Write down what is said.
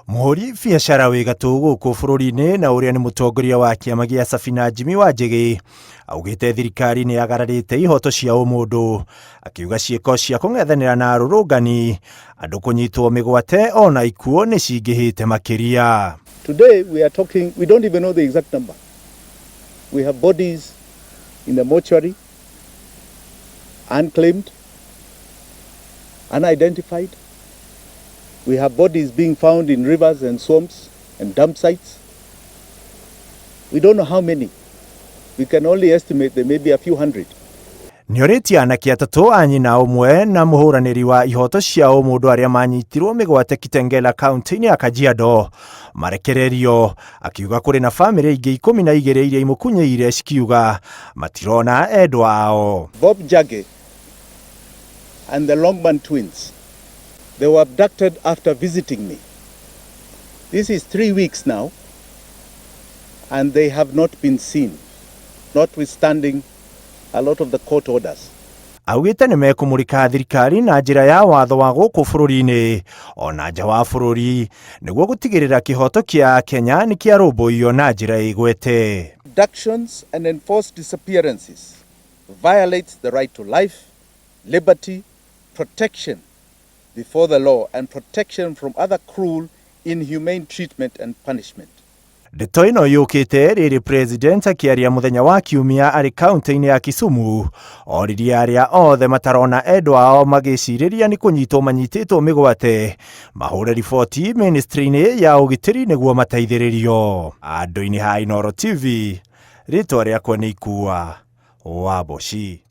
Mũhũri biacara wĩ gatũ gũkũ bũrũri-inĩ na ũrĩa nĩ mũtongoria wa kĩama gĩa Safina Jimmy Wanjĩgĩ augĩte thirikari nĩ yagararĩte ihoto cia ũmũndũ, akiuga ciĩko cia kũng'ethanĩra na arũrũngani, andũ kũnyitwo mĩgwate ona ikuũ nĩ cingĩhĩte makĩria. Today we are talking, we don't even know the exact number. We have bodies in the mortuary, unclaimed, unidentified. We have bodies being found in rivers and swamps and dump sites. We don't know how many. We can only estimate there may be a few hundred. Nĩorĩtie anake atatũ a nyina ũmwe na mũhũranĩri wa ihoto cia ũmũndũ arĩa manyitirwo mĩgwate Kitengela kaunti-inĩ ya Kajiado marekererio, akiuga kũrĩ na bamĩrĩ ingĩ 12 iria imũkunyĩire cikiuga matirona endwa ao. Bob Njagi and the Longman twins, they were abducted after visiting me. This is 3 weeks now, and they have not been seen, notwithstanding a lot of the court orders. Augĩte nĩ mekũmũrĩka thirikari na njĩra ya watho wa gũkũ bũrũri-inĩ ona nja wa bũrũri nĩguo gũtigĩrĩra kĩhoto kĩa Kenya nĩ kĩarũmbũiyo na njĩra ĩgwete. Abductions and enforced disappearances violates the right to life, liberty, protection before the law, and protection from other cruel, inhumane treatment and punishment. Ndeto ĩno yũkĩte rĩrĩ President akĩaria mũthenya wa Kiumia arĩ kaunti-inĩ ya Kisumu oririe arĩa othe matarona endwa ao magĩcirĩria nĩ kũnyitwo manyitĩtwo mĩgwate mahũre riboti ministry-inĩ ya ũgitĩri nĩguo mateithĩrĩrio. Andũ-inĩ ha Inooro TV, rĩtwa rĩakwa nĩ Ikua wa Boci.